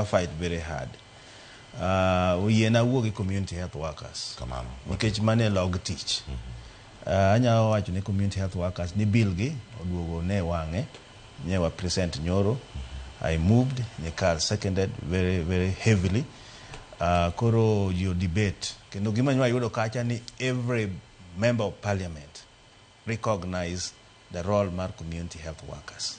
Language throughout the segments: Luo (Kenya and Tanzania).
Fight very hard. Oyiena wuo gi community health workers. Kamano. Nikech mano e log tich. Anyalo wacho ni community health workers ni bill gi oduogo ne wang'e ne wa present nyoro. I moved, Nyikal seconded very very heavily. Koro ji debate kendo gima nywa yudo kacha ni every member of parliament recognize the role mar community health workers.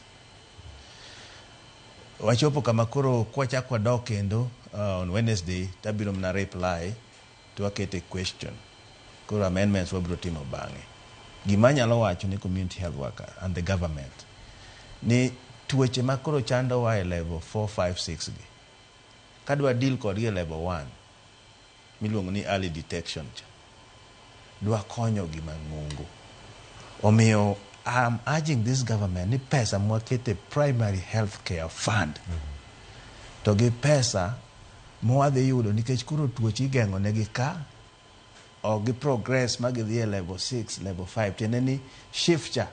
Wachopo kama koro kwachako wadok kendo on Wednesday tabiro mana reply to wakete question. Koro amendments wabiro timo bang'e. Gima anyalo wacho ni community health worker and the government ni tuoche ma koro chandowa e level 4, 5, 6 gi kadwa deal kodgi e level 1 miluongo ni early detection cha dwa konyo gi mang'ongo. Omiyo I'm urging this government ni pesa mwakete primary health care fund to gi pesa mwadhi yudo nikech koro tuoche igeng'o negi ka ok gi progress ma gidhi e level 6, level 5, tiende ni shift cha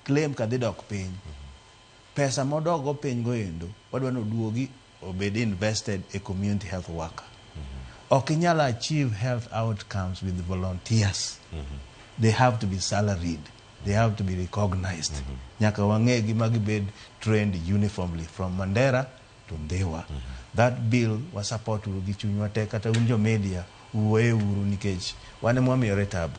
claim ka dhi dok piny. Pesa modok go piny go endo wadwa ni oduogi obed invested e community health worker. Ok inyal achieve health outcomes with volunteers. They have to be salaried, they have to be recognized. Nyaka wang'e ma gibed trained uniformly from Mandera to Ndhiwa. That bill wa support uru gi chunywa te. Kata un jo media wuoye uru nikech wan ema wamiyore tabu.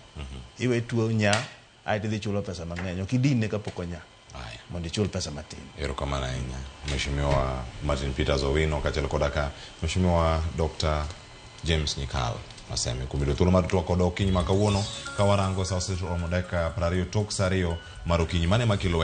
Iwe tuo nya aeto idhi chulo pesa mang'eny. Ok idine kapok onya Aya. mondo ichul pesa matin. Erokamano ahinya, Mheshimiwa Martin Peters Owino kaachiel koda ka Mheshimiwa Dr. James Nyikal Maseme kuom yudo thuolo mar twak kodwa okinyi ma kawuono ka warango sa oseromo dakika 20 tok sa 2 mar okinyi mane makelo.